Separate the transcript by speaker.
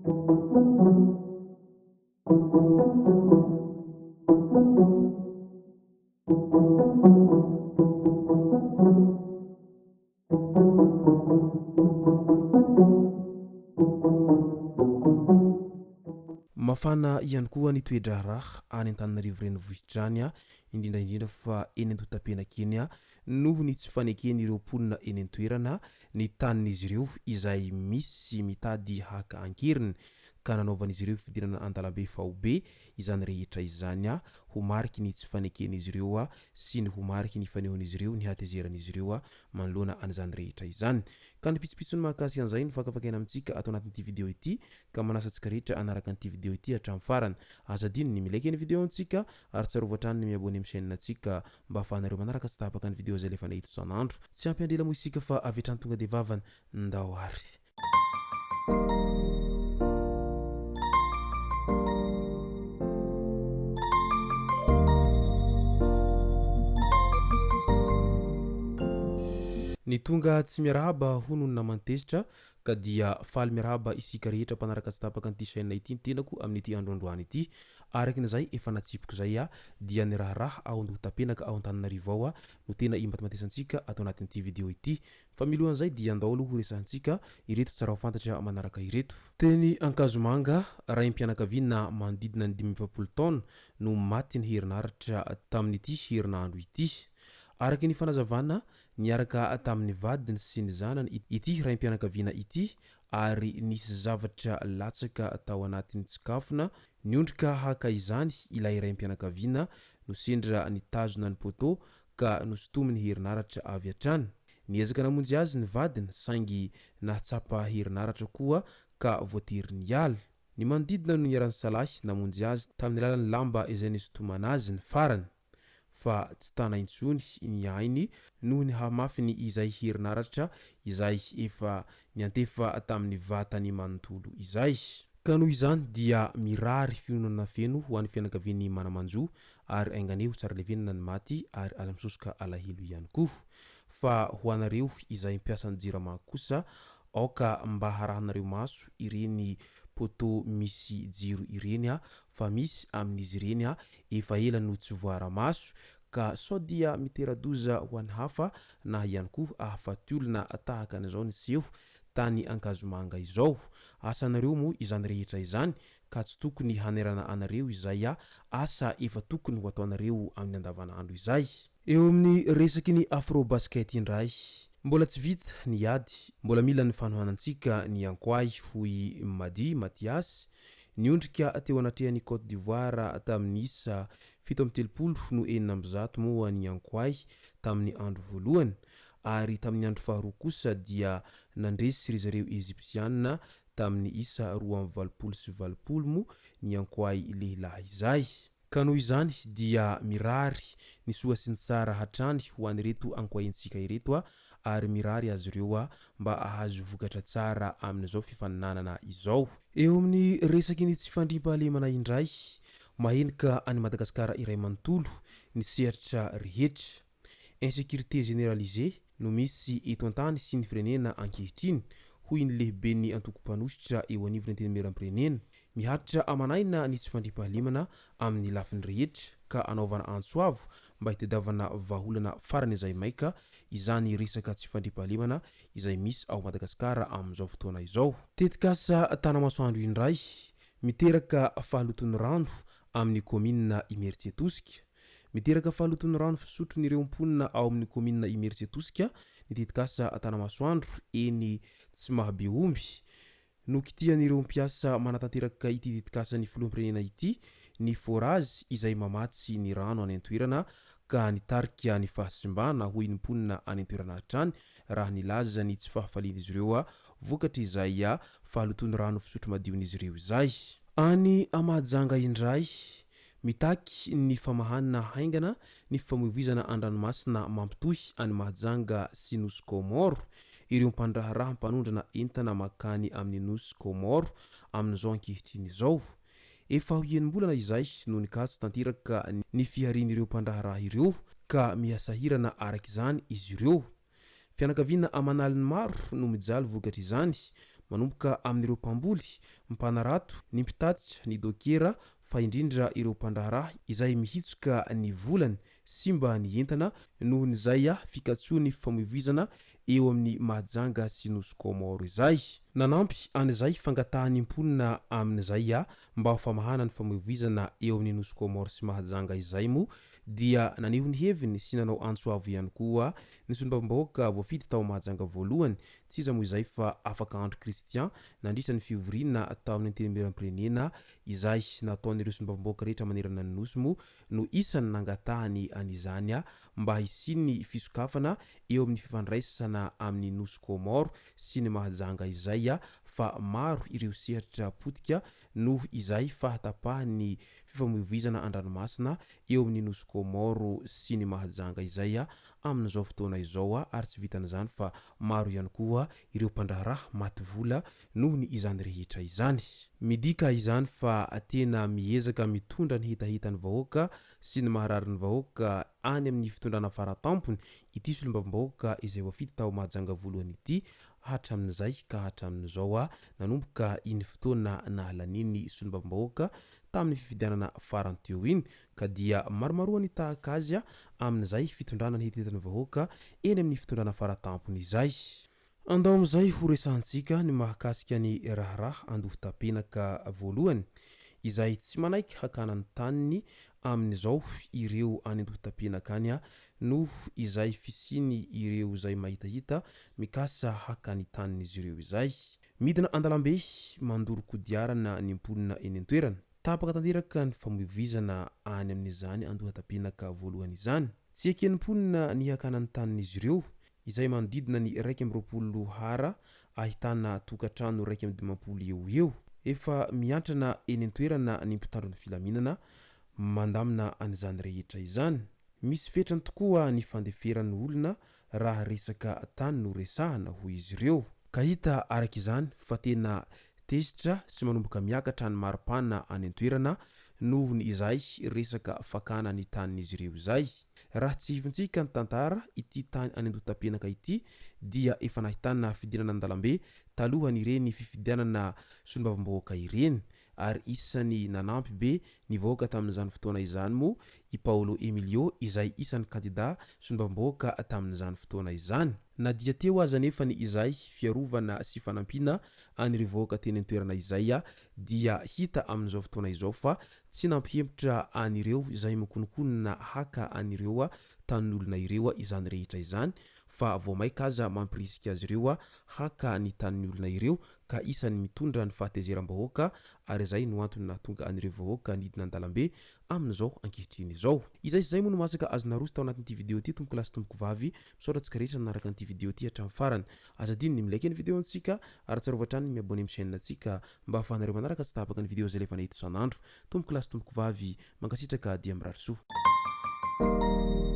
Speaker 1: Mafana ihany koa ny toe-draharaha any Antananarivo Renivohitra any, indrindra indrindra fa eny Antotapenaka eny noho ny tsy faneken'ireo mponina eny an-toerana ny tanin'izy ireo izay misy mitady haka an-keriny ka nanaovan'izy ireo fidirana an-dalambe faobe izany rehetra izany ho mariky ny tsy faneken'izy ireo sy ny ho mariky ny fanehoan'izy ireo ny hatezeran'izy ireo manoloana an'izany rehetra izany. Ka ny pitsopitsony mahakasika an'izay no fakafakaina amintsika ato anatin'ity video ity ka manasa antsika rehetra hanaraka an'ity video ity hatramin'ny farany. Aza adino ny mi-like ny video antsika ary tsarovy hatrany ny mi-abonner amin'ny chaîne antsika mba ahafahanareo manaraka tsy tapaka ny video izay alefanay eto isan'andro. Tsy ampy andrela moa isika fa avy hatrany tonga dia vavany. Ndao ary. Ny tonga tsy miarahaba hono ny naman'i Tezitra ka dia faly miarahaba isika rehetra mpanaraka tsy tapaka an'ity chaîne ity ny tenako amin'ity andro androany ity. Araka ny izay efa natsipiko izay dia ny raharaha ao Andohatapenaka ao Antananarivo ao no tena imatimatesantsika ato anatin'ity vidéo ity. Fa milohan'izay dia andao aloha horesahantsika ireto tsara ho fantatra manaraka ireto. Teny Ankazomanga, raim-pianakaviana manodidina ny 45 taona no matin'ny herinaratra tamin'ity herinandro ity. Araka ny fanazavana, niaraka tamin'ny vadiny sy ny zanany ity raim-pianakaviana ity ary nisy zavatra latsaka tao anatin'ny tsikafona, niondrika haka izany ilay raim-pianakaviana no sendra nitazona ny poteau ka nosintominy herinaratra avy hatrany. Niezaka namonjy azy ny vadiny saingy nahatsapa herinaratra koa ka voatery niala. Ny manodidina no niara-nisalahy namonjy azy tamin'ny alalan'ny lamba izay nisintomana azy ny farany fa tsy tana intsony ny ainy noho ny hamafiny izay herinaratra izay efa niantefa tamin'ny vatany manontolo izay. Ka noho izany dia mirary fiononana feno ho an'ny fianakavian'ny mana-manjo ary ainganie ho tsara levenana ny maty ary aza misosoka alahelo ihany koa. Fa ho anareo izay mpiasan'ny jirama kosa aoka mba harahanareo maso ireny poteau misy jiro ireny fa misy amin'izy ireny efa ela no tsy voara-maso ka sao dia mitera-doza ho an'ny hafa na ihany koa ahafaty olona tahaka an'izao niseho tany Ankazomanga izao. Asanareo moa izany rehetra izany ka tsy tokony hanerana anareo izay asa efa tokony ho ataonareo amin'ny andavanandro izay. Eo amin'ny resaky ny Afrobasket indray, mbola tsy vita ny ady, mbola mila ny fanohanantsika ny Ankoay hoy Madi Mathias, niondrika teo anatrehan'i Cote d'Ivoire tamin'ny isa 37 no 106 moa ny Ankoay tamin'ny andro voalohany ary tamin'ny andro faharoa kosa dia nandresy ry zareo Egyptiana tamin'ny isa 82 80 moa ny Ankoay lehilahy izay. Ka noho izany dia mirary ny soa sy ny tsara hatrany ho an'ireto Ankoaintsika ireto ary mirary azy ireo mba hahazo vokatra tsara amin'izao fifaninanana izao. Eo amin'ny resaky ny tsy fandriampahalemana indray, mahenika an'i Madagasikara iray manontolo ny sehatra rehetra. Insécurité généralisée no misy eto an-tany sy ny firenena ankehitriny, hoy ny lehiben'ny antoko mpanohitra eo anivon'ny Antenimierampirenena. Mihatra aman'aina ny tsy fandriampahalemana amin'ny lafiny rehetra ka anaovana antso avo mba hitadiavana vahaolana faran'izay maika izany resaka tsy fandriampahalemana izay misy ao Madagasikara amin'izao fotoana izao. Tetikasa Tanamasoandro indray miteraka fahalotoan'ny rano amin'ny kaominina Imerintsiatosika. Miteraka fahalotoan'ny rano fisotron'ireo mponina ao amin'ny kaominina Imerintsiatosika ny tetikasa Tanamasoandro eny Tsimahabeomby. Nokitihan'ireo mpiasa manatanteraka ity tetikasan'ny filoham-pirenena ity ny forage izay mamatsy ny rano any an-toerana ka nitarika ny fahasimbana hoy ny mponina any an-toerana hatrany raha nilaza ny tsy fahafalian'izy ireo vokatr'izay fahalotoan'ny rano fisotro madion'izy ireo izay. Any Mahajanga indray, Mitaky ny famahana haingana ny fifamoivoizana an-dranomasina mampitohy an'i Mahajanga sy Nosy Kaomoro ireo mpandraharaha mpanondrana entana mankany amin'ny Nosy Kaomoro amin'izao ankehitriny izao. Efa ho enim-bolana izay no nikatso tanteraka ny fiharian'ireo mpandraharaha ireo ka miha-sahirana araka izany izy ireo. Fianakaviana aman'aliny maro no mijaly vokatr'izany. manomboka amin'ireo mpamboly, mpanarato, ny mpitatitra, ny dokera fa indrindra ireo mpandraharaha izay mihitsoka ny volany simba ny entana nohon'izay fikatsoan'ny fifamoivoizana eo amin'i Mahajanga sy Nosy Kômôro izay. Nanampy an'izay fangatahan'ny mponina amin'izay mba ho famahana ny famoivoizana eo amin'ny Nosy Kômôro sy Mahajanga izay moa dia naneho ny heviny sy nanao antso avo ihany koa ny solombavambahoaka voafidy tao Mahajanga voalohany, tsy iza moa izay fa Afaka Andry Christian nandritra ny fivoriana tao amin'ny Antenimierampirenena izay nataon'ireo solombavambahoaka rehetra manerana ny Nosy moa no isan'ny nangatahany an'izany mba hisian'ny fisokafana eo amin'ny fifandraisana amin'ny Nosy Kômôro sy ny Mahajanga izay fa maro ireo sehatra potika noho izay fahatapahan'ny fifamoivoizana an-dranomasina eo amin'ny Nosy Kômôro sy ny Mahajanga izay amin'izao fotoana izao ary tsy vitan'izany fa maro ihany koa ireo mpandraharaha maty vola noho ny izany rehetra izany. Midika izany fa tena miezaka mitondra ny hetahetan'ny vahoaka sy ny maharary ny vahoaka any amin'ny fitondrana faratampony ity solombavambahoaka izay voafidy tao Mahajanga voalohany ity hatramin'izay ka hatramin'izao nanomboka iny fotoana nahalaniany solombavambahoaka tamin'ny fifidianana farany teo iny ka dia maromaroa ny tahaka azy amin'izay fitondrana ny hetahetan'ny vahoaka eny amin'ny fitondrana faratampony izay. Andao amin'izay ho resahantsika ny mahakasika ny raharaha Andohitapenaka voalohany, izay tsy manaiky hakana ny taniny amin'izao ireo any Andohitapenaka any noho izay fisiany ireo izay mahitahita mikasa haka ny tanin'izy ireo izay. Midina an-dalambe mandoro kodiarana ny mponina eny an-toerana. Tapaka tanteraka ny famoivoizana any amin'izany Andohatapenaka voalohany izany. Tsy eken'ny mponina ny hakana ny tanin'izy ireo, izay manodidina ny 21 ha ahitana tokantrano 51 eo ho eo. Efa miantrana eny an-toerana ny mpitandro ny filaminana mandamina an'izany rehetra izany. Misy fetrany tokoa ny fandeferan'ny olona raha resaka tany no resahana, hoy izy ireo. Ka hita araka izany fa tena tezitra sy manomboka miakatra ny maripana any an-toerana noho ny izay resaka fakana ny tanin'izy ireo izay. Raha tsihivintsika ny tantara, ity tany any Andohatapenaka ity dia efa nahitana fidinana an-dalambe talohan'ireny fifidianana solombavambahoaka ireny ary isan'ny nanampy be ny vahoaka tamin'izany fotoana izany moa i Paolo Emilio izay isan'ny kandida solombavambahoaka tamin'izany fotoana izany. Na dia teo aza anefa ny izay fiarovana sy fanampiana an'ireo vahoaka teny an-toerana izay dia hita amin'izao fotoana izao fa tsy nampihemotra an'ireo izay mikononkonona haka an'ireo tanin'olona ireo izany rehetra izany fa vao maika aza mampirisika azy ireo haka ny tanin'ny olona ireo ka isan'ny mitondra ny fahatezeram-bahoaka ary izay no antony nahatonga an'ireo vahoaka nidina an-dalambe amin'izao ankehitriny izao. Izay sy izay moa no masaka azo naroso tao anatin'ity video ity tompoko lahy sy tompoko vavy, misaotra antsika rehetra nanaraka an'ity video ity hatramin'ny farany. Aza adino ny mi-like ny video antsika ary tsarovy hatrany ny mi-abonner amin'ny chaîne antsika mba ahafahanareo manaraka tsy tapaka ny video izay alefanay eto isan'andro. Tompoko lahy sy tompoko vavy, mankasitraka dia mirary soa.